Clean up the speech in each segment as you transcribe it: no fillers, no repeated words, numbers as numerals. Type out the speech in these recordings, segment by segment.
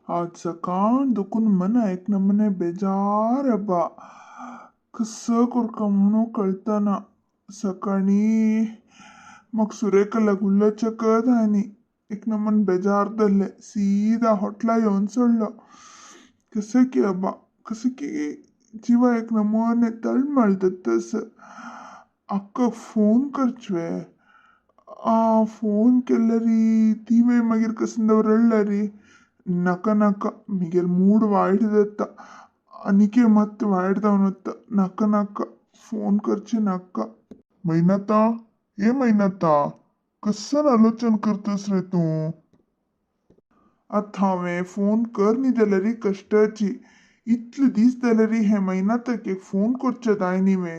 आज सकाळ दुखून मना एक नमुने बेजार अब्बा. कसं करका म्हणून कळतना. सकाळी मग सुरेखाला उल्लचकत आणि एक नमन बेजार धरले, सीधा हॉटला येऊन सोडलं. कसं की अब्बा, कसं की जीवा एक नमुने तळमळत तसं. अक्का फोन करचवे, आ फोन केल्यारी ती मागीर कसं रडल्यारी. नाका नाका, मिगेल मूड वायट जाता, आनीकय मात वायट जावन वता. नाका नाका, फोन करचे नाका. मैनाता, ए मैनाता, कसं आलोचन करतस रे तूं? आतां हांवें फोन कर न्ही जाल्यार कश्टाची. इतले दीस जाल्यार हे मैनाताक एक फोन करचे जाय न्ही वे?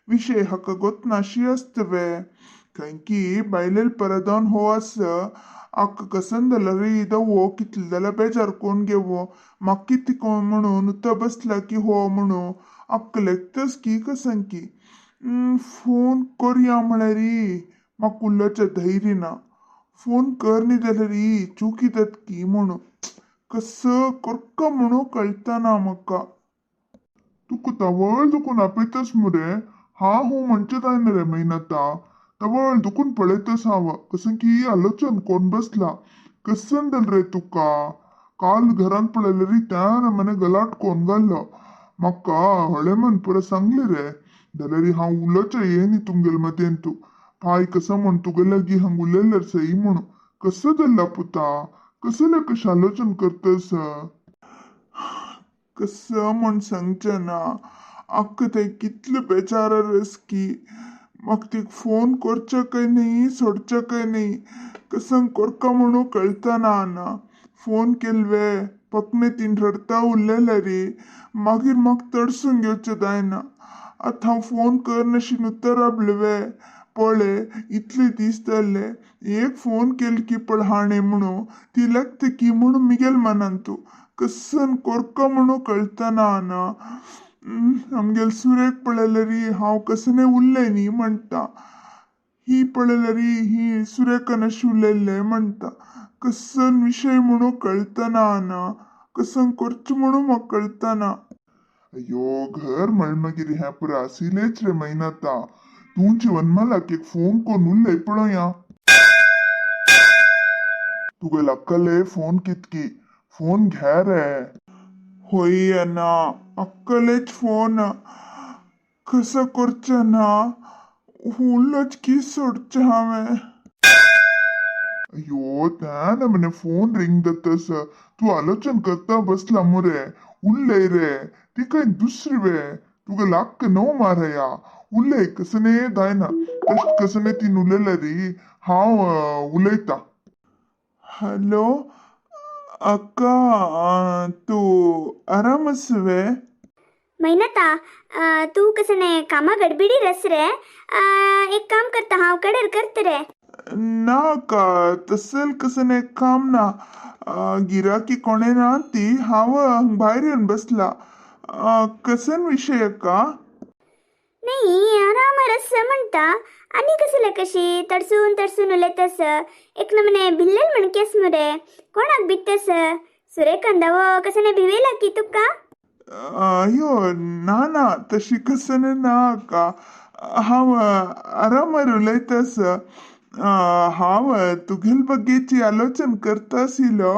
विशय हाका गोत नाशी आसता वे? खंय की बायलेल परदान हो आस. आक्का कसन जाल्यार दवो कितले जाल्यार बेजार कोण घेवो, म्हाका कितें म्हणून उत बसला की हो म्हणून आक्का लेगतस की कसन की. फोन करया म्हळ्यार म्हाका उलोवचें धैर्य ना. फोन कर न्ही जाल्यार चुकी जाता की म्हणून. कसं करका म्हणून कळतना म्हाका. तुका तवळ दुखून आपयतस मुरे. हा हूं म्हणचे जायना रे मैनाता. तवळ दुखून पळयतस हांव, कसं की आलोचन कोण बसला. कसन जाल रे तुका? काल घरांत पळयल्यार त्या मने गलाट कोण घाल्लो. म्हाका हळे मन पुरा सांगले रे. जाल्यार हांव उलोवचें ये न्ही तुमगेले मदेन. तूं पाय कसं म्हण तुगे लागीं हांग उलयल्यार सही म्हणून. कसं जाल्ला पुता? कसले कशें आलोचन करतस? कसं म्हण सांगचें ना अक्का. तें कितलें बेचारा की म्हाका तिका फोन करचें काय न्ही, सोडचें काय न्ही, कसं करका म्हणून कळतना ना. फोन केलवे पकणे तीन रडता उरलेले रे. मागीर म्हाका तडसून घेवचें जायना. आतां हांव फोन कर नशी उत्तर राबले. पळय, इतले दीस जाल्ले, एक फोन केल की पळ हाणें म्हणून ती लागता की म्हणून मिगेल मनान. तूं कसन कोरका म्हणून कळतना ना. आमगेल सुरेक पळयल्यार हांव कसने उरलें न्ही म्हणटा. ही पळयल्यार ही सुरेखान अशी उलयल्लें म्हणटा. कसन विशय म्हणून कळतना ना. कसन करचें म्हणून म्हाका कळतना. अय्यो, घर म्हळ मागीर हें पुरा आशिल्लेच रे मैनाता. तूं जीवनमालाक एक फोन कोन्न उलय पळोवया. तुगे अक्कले फोन कितकी, फोन घे रे. होय ना, अक्कलेच फोन कसं करचें ना. उल्लोच की सोडचें हांवें? अय्यो, त्या नमने फोन रिंग जातस. तूं आलोचन करता बसला मुरे. उलय रे, ती खंय दुसरी वे? तुगे लाक न्हू मारया. उलय, कसने जायना. तशें कसने तीन उलयल्यार हांव उलयतां. हॅलो अक्का, तूं आराम आसा वे? मैनाता, तूं कसं नाही कामा गडबिडी रस रे. एक काम करता, हांव कडेर करत रे. ना अक्का, तसल कसं नाही काम ना. गिराकी कोणें ना ती. हांव हांग भायर येवन बसला. कसन विशय अक्का? नाही, आराम रस म्हणता आणि कसले कशी तडसून तडसून उलयतस. एक नमने भिल्लेल म्हणकेस मुरे. कोणाक भित्तस? सुरेखान दावो कसं नाही भिवेला की तुका? अयो, ना ना, तशी कसं ना अक्का. हांव आरामार उलयतास. हांव तुगेल बग्गेची आलोचन करता आशिल्लो.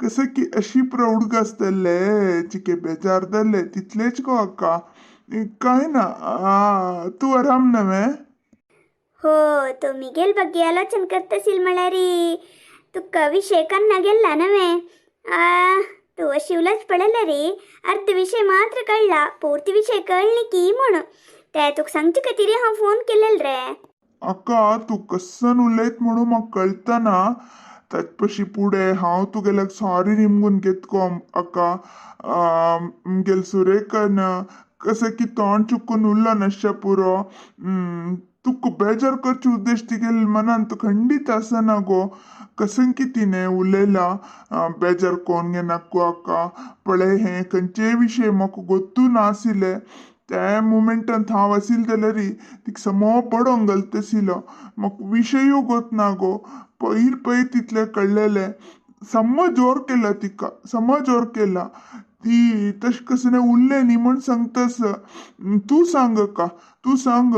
कसं की अशी प्रौढ आसतले चिके बेजार जाल्ले तितलेच गो अक्का, काय ना. तूं आराम नव्हे? हो, तो मिगेल ಬಗ್ಗೆ आलोचन करतसील म्हळ्यार तुका विषय कन्ना गेल्ला नव्हे? तू अशी उलच पडले रे. अर्ध विषय मात्र कळला, पूर्ती विषय कळली की म्हणून ते तुका सांगचे खातीर हांव फोन केलेल रे. अक्का, तूं कसन उलयत म्हणून म्हाका कळतना. ताचे पशी फुडें हांव तुगेल्याक सॉरी निमगून घेत गो अक्का. म्हगेल सुरेखान कसं की तोंड चुकून उरलो नासच्या पुरो. तुका बेजार करचे उद्देश तिगेले मनांत खंडीत आसना गो. कसं की तिणें उलयला. बेजार कोण घेनाका अक्का. पळय, हें खंयचेय विशय म्हाका गोत्तू नाशिल्ले. त्या मुमेंटांत हांव आशिल्लें जाल्यार तिका समो पडोंक घालताशिल्लो. म्हाका विशयूय गोत ना गो. पयर पयर तितलें कळ्ळेलें. सम्म जोर केला तिका, सम्म जोर केला. ती तशें कसं उरलें न्ही म्हण सांगतस. तूं सांग का, तूं सांग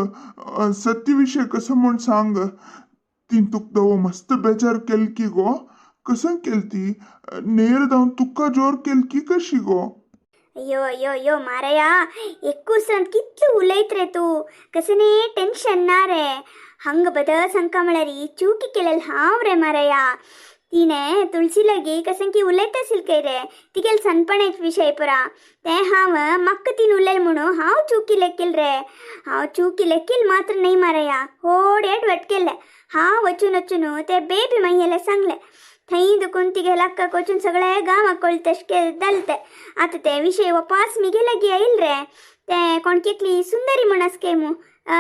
सत्य विशय कसं म्हण सांग. ती तुका दवो मस्त बेजार केल की गो? कसं केल ती? नेर जावन तुका जोर केल की कशी गो? अय्यो अय्यो अय्यो मारया, एक्कुसरांत कितलें उलयत रे तूं, कसने टेन्शन ना रे. हंग बदल सांगका म्हळ्यार चुकी केलेल हांव रे मारया. तिणे तुळशी लगी कसं की उलयत आसील काय रे तिगेल सनपणाच विशय पुरा तें हांव म्हाका तीन उलयल म्हणून हांव चुकी लेकील रे. हांव चुकी लेकील मात्र न्हय मारया, होड एडवट केलें हांव. वचून वचून ते बेबी मागीर सांगलें थंय दुखून तिगेल अक्काक वचून सगळे गांवाक कळटा तशें केलें जालें तें. आतां ते विशय वापास मिगे लागीं आयल रे. तें कोण केकली सुंदरी म्हण आस काय मू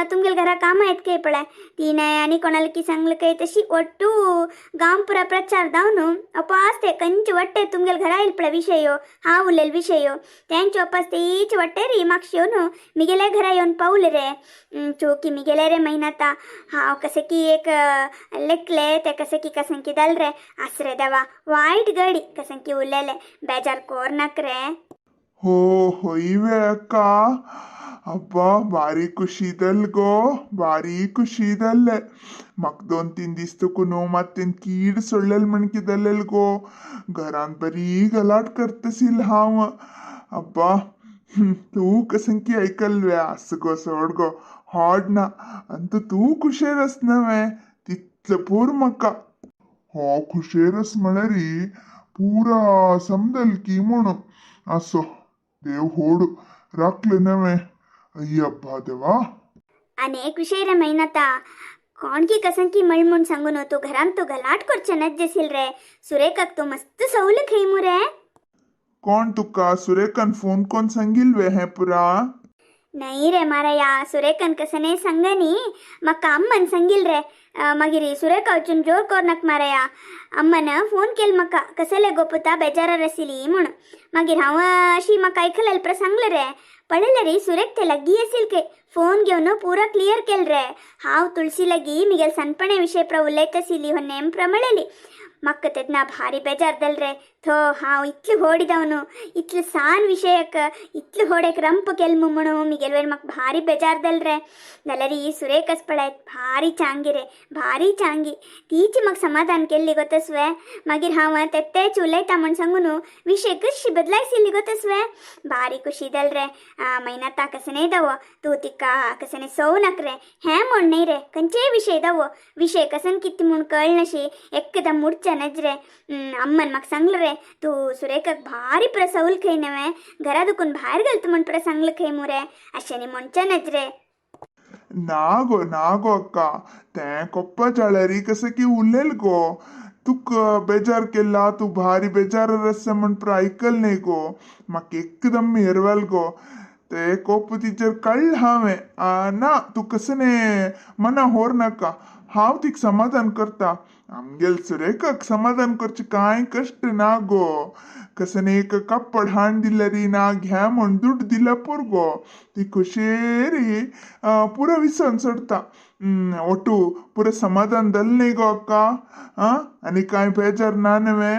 तुमगेल घरा कामां येत काय पळय, तिणें आनी कोणाला की सांगलें काय तशी ಒಟ್ಟು गांव पुरा प्रचार जावन अपास ते कंच वट्टे तुमगेल घरा येयल पळय विशय हांव उलयल विशय तेंचे वापास तेच वट्टे रे मागशे येवन मिगेले घरा येवन पावले रे. चोकी मिगेले रे महिनाता हांव कशें की एक लेखले ते कशें की कसं की जालें रे. आसरे देवा, वायट गडी कसं की उलयले, बेजार कोर नाक रे. हो होईवे अक्का, अब्बा भारी खुशी जाल गो, भारी खुशी जाल्ले म्हाका. 2-3 दीस तुका न्हू मात तें कीड सोडलेल म्हण कितें जालेल गो, घरांत बरी गलाट करतसील हांव. अब्बा, तूं कसं की आयकल वे? आस गो, सोड गो, हॉड ना. अंतू तूं खुशेर आस न्हय तितलें पूर म्हाका. हो खुशेरस म्हळ्यार पुरा समजल की म्हणून असो देव होड राखले नव्हे. अय्यप्पा देवा. आनी एक विशय रे महिनाता, कोण की कसं की मळ म्हूण सांगू न्हू, तूं घरांत तूं गलाट करचें नज रे. सुरेखाक तूं मस्त सवल खंय मुरे. कोण तुका सुरेखान फोन कोण सांगील वे हें पुरा? नाही रे मारया, सुरेखान कसं सांगनी, म्हाका अम्मान सांगील रे. मागीर सुरेखा वचून जोर कोरनाक मारया. अम्मान फोन केल म्हाका, कसले गो पुता बेजारार आशिल्ली म्हूण. मागीर हांव अशी म्हाका आयकलें प्र सांगलें रे. पळयलें रे, सुरेख ते लागीं आसील के फोन घेवन पुरा क्लियर केल रे. हांव तुळशी लागीं मिगेल सनपणे विशय प्र उलयत आशिल्ली हो नेम प्र म्हळेली. म्हाका तेन्ना भारी बेजार जाल रे. थो हांव इतलें व्हड जावन इतलें सान विशयाक इतलें व्हड एक रंप केल म्हणून मिगेल वयर म्हाका भारी बेजार जाल रे. जाल्यार ही सुरेखच पळयत भारी चांगी रे, भारी चांगी. तीच म्हाका समाधान केल्ली गो तसवे. मागीर हांव तेच उलयता म्हण सांगून विशय कशी बदलायसिल्ली गो तसवे. भारी खुशी जाल रे. म्हयना ता कसं न्हय दावो तूं तिका कसं सोव नाक रे हें म्हण न्हय रे, खंयचेय विशय दावो विशय कसन कितें म्हूण कळनाशी एकदम मुडच्या नजरे. अम्मान म्हाका सांगलें रे, तूं सुरेखाक भारी प्रसवल खंय नवें घरा दुखून भायर घालता म्हण प्र सांगलें खंय मुरे, अशें न्ही म्हणचें नजरे. ना गो, ना गो अक्का, तें कोप्पा जाळ्यारी कसं की उलयल गो. तुका बेजार केला, तूं भारी बेजार आसा म्हण प्र आयकल न्ही गो. म्हाका एकदम हेरवाल गो ते कोप तिचेर कळ्ळें हांवें. ना, तूं कसं मना होर नाका, हांव तिका समाधान करता. आमगेल सुरेखाक समाधान करचें कांय कश्ट ना गो. कसं एक कपड हाण दिल्यारी ना घ्या म्हण दुड्ड दिल्या पुरो गो, ती खुशेरी पुरो विसोन सोडता. ಒಟ್ಟು ಪೂರ समाधान जालें न्ही गो अक्का? आं, आनी कांय बेजार ना न्हय?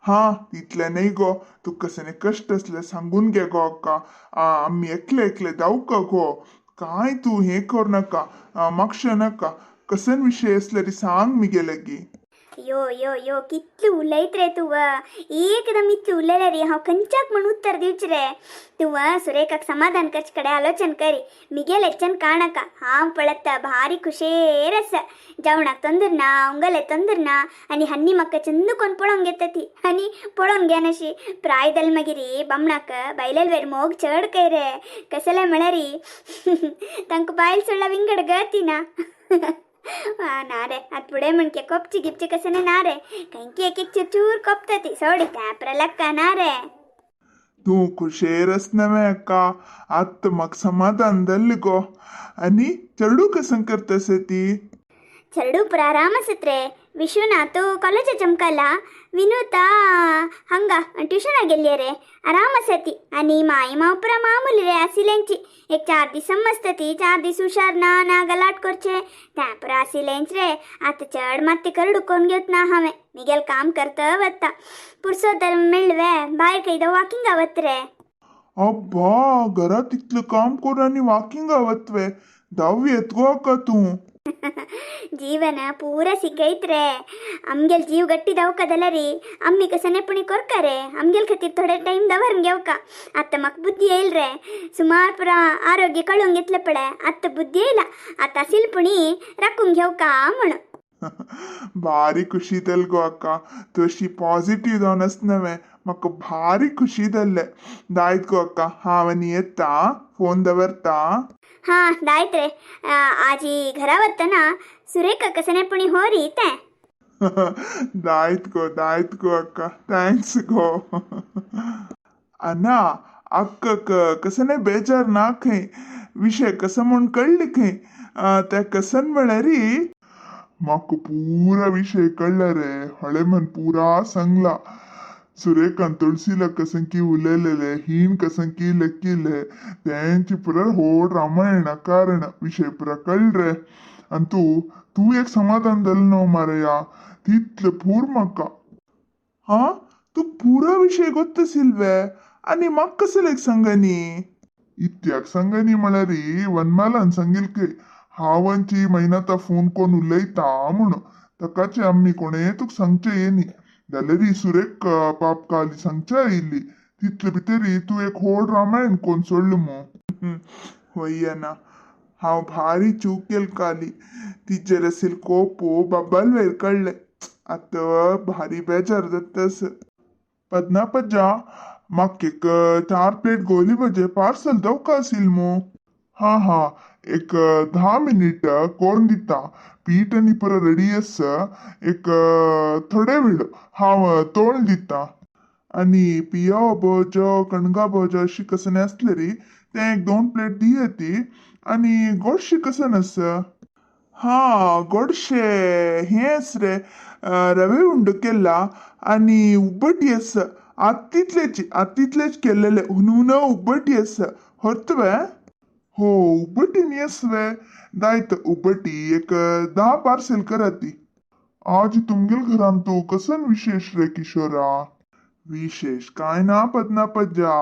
हां, तितलें न्ही गो, तुका कसलें कश्ट आसल्यार सांगून घे गो अक्का. आमी एकले एकले धांवका गो, कांय तूं हें कर नाका, मागशें नाका. कसन विशय आसल्यार सांग मिगे लागीं. यो यो यो, कितलें उलयत रे तूं, एकदम इतलें उलयलें रे, हांव खंयच्याक म्हूण उत्तर दिवचें रे. तूं सुरेखाक समाधान करचे कडेन आलोचन करी, मिगेल हेच्यान काणाका. हांव पळयता भारी खुशेर आसा. जेवणाक तंदूर ना, उंगले तंदूर ना, आनी हन्नी म्हाका चंद कोण पळोवंक घेता ती आनी पळोवन घेनाशी प्राय जाल. मागीर बामणाक बायलेल वेर मोग चड काय रे, कसलें म्हळ्यार तांकां बायल सोडला विंगड गती ना. ना रे, आत फुडें म्हणके कोपची गिपची कसं ना रे, कंकी एक एक चूर कोपता ती सोडी त्या लक्का ना रे. तूं खुशेर आस नवें अक्का? आत्त म्हाका समाधान जालें गो. आनी चेडूं कसं करता ती? चेडूं पुरा आराम आसत रे. विश्वनाथ कॉलेज चमकला, विनूता हंगा ट्युशना गेल्ली रे. आराम आसा ती. आनी माई माव पुरा मामूली रे आशिल्लेंची. एक 4 दीस समजता ती, 4 दीस हुशार ना ना गलाट करचे त्या पुरा आशिल्लेंच रे. आतां चड मात करडू करून घेत ना हांवें. मिगेल काम करता वता, पुरसो तर मेळवे भायर खंय वॉकिंगा वत रे. अब्बा, घरात इतलं काम करून आनी वॉकिंगा वतवे? धांव येत गो अक्का तूं. ಜೀವನ ಪೂರ ಸಿಕ್ಕೈತ್ರೆ. ಅಮ್ಗೆಲ್ ಜೀव ಗಟ್ಟಿ ದವಕದಲ್ಲ ರೀ. ಅಮ್ಮಿ ಕಸನೆ ಪುಣಿ ಕೊರ್ಕರೆ ಅಮ್ಗೆಲ್ ಖತೀರ್ ಥೋಡೆ ಟೈಮ್ ದವರ್ನ್ ಗೆವಕ. ಅತ್ತ ಮಕ್ ಬುದ್ಧಿ ಇಲ್ರೆ. ಸುಮಾರು ಪುರ ಆರೋಗ್ಯ ಕಳುಂಗ್ ಎತ್ಲೆ ಪಡೆ ಅತ್ತ ಬುದ್ಧಿ ಇಲ್ಲ. ಆತ ಅಸಿಲ್ ಪುಣಿ ರಕ್ಕುಂಗ್ घेवका म्हणून. भारी खुशी जाल गो अक्का. तूं अशी पॉझिटिव्ह जावन आस नवें, म्हाका भारी खुशी जाल्लें. दायत गो अक्का, हांव आनी येता, फोन दवरता. हा, दायत रे. आजी घरा वतना सुरेखा कसने पुणी हो री तें. दायत गो, दायत गो अक्का, thanks गो. अना अक्क कसने बेजार ना खंय. विशय कसो म्हूण कळ्ळें खंय त्या कसन म्हळ्यार. म्हाका पुरा विशय कळ्ळा रे. हळे मन पुरा सांगला. सुरेखान तुळशीला कसंकी उलयलेले, हीण कसंकी लक्किले, तेंची पुरा होड रामायण कारण विशय पुरा कळ रे. आनी तूं तूं एक समाधान जालें न्हू मारया, तितलें पूर म्हाका. हा, तुका पुरा विशय गोत्त सिल्वे आनी म्हाका कसलें सांगनी? इत्याक सांगनी म्हळ्यार वनमालान सांगील खंय हांवांची मैनाता फोन कोण उलयता म्हणून. ताकाचे आमी कोणे तुका सांगचे येनी जाल्यार सुरेख पाप काली सांगचे आयिल्ली. तितले भितरी तूं एक होड रामायण कोण सोडलो मू. वय्य ना, हांव भारी चूक केल काली. तिचेर आशिल्लो कोपो बाबाल वयर काडलें. आतां भारी बेजार जाता. पदना पज्जा, म्हाका एक 4 प्लेट गोली भजे पार्सल दवका आशिल मू. हा हा, एक 10 मिनीट कोरून दिता. पीठ आनी पुरो रेडी आसा. एक थोडे वेळ हांव तोळ दिता. आनी पियाव भोजो, कणगां भोजो अशी कसलें आसलें री तें एक 2 प्लेट दी ती. आनी गोडशें कसन आसा? हा, गोडशें हें आस रे, रवे उंडो केला आनी उब्बटी आसा. आत्तितलेच आत्तितलेच केल्लेले हुनहुन उब्बटी आसा. व्हरतवे? हो, उब्बटी न्ही आसवे? दायत उब्बटी एक 10 पार्सल करा ती. आज तुमगेल घरान तूं कसन विशेष रे किशोरा? विशेष काय ना पदना पज्जा.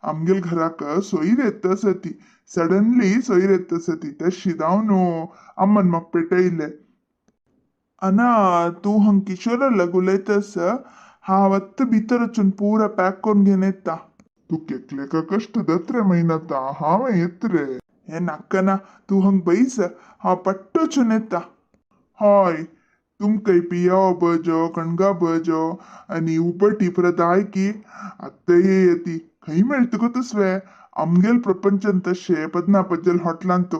आमगेल घराक सोयर येता आसा ती. सडनली सोयर येता आसा ती. तशी जावन अम्मान म्हाका पेटयलें. अना तूं हांग किशोरा लाग उलयता आसा, हांव आत्तां भितर वचून पुरा पॅक करून घेवन येता. तूं केकलेका कश्ट जात रे मैनाता, हांव येत रे. हें नाका ना, तूं हांग बैस, हांव पट्ट वचून येता. हय, तुमकां पियाव भजो, कणगां भजो आनी उपटी परत आयकी आत्तां येती. खंय मेळटा गो तसवे आमगेल प्रपंचान तशें पदना पज्जल हॉटलांत.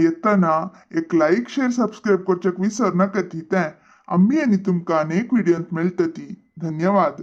येतना एक लायक, शेअर, सबस्क्रायब करच्याक विसर नाका ती. तें आमी आनी तुमकां अनेक व्हिडियोंत मेळटा ती. धन्यवाद.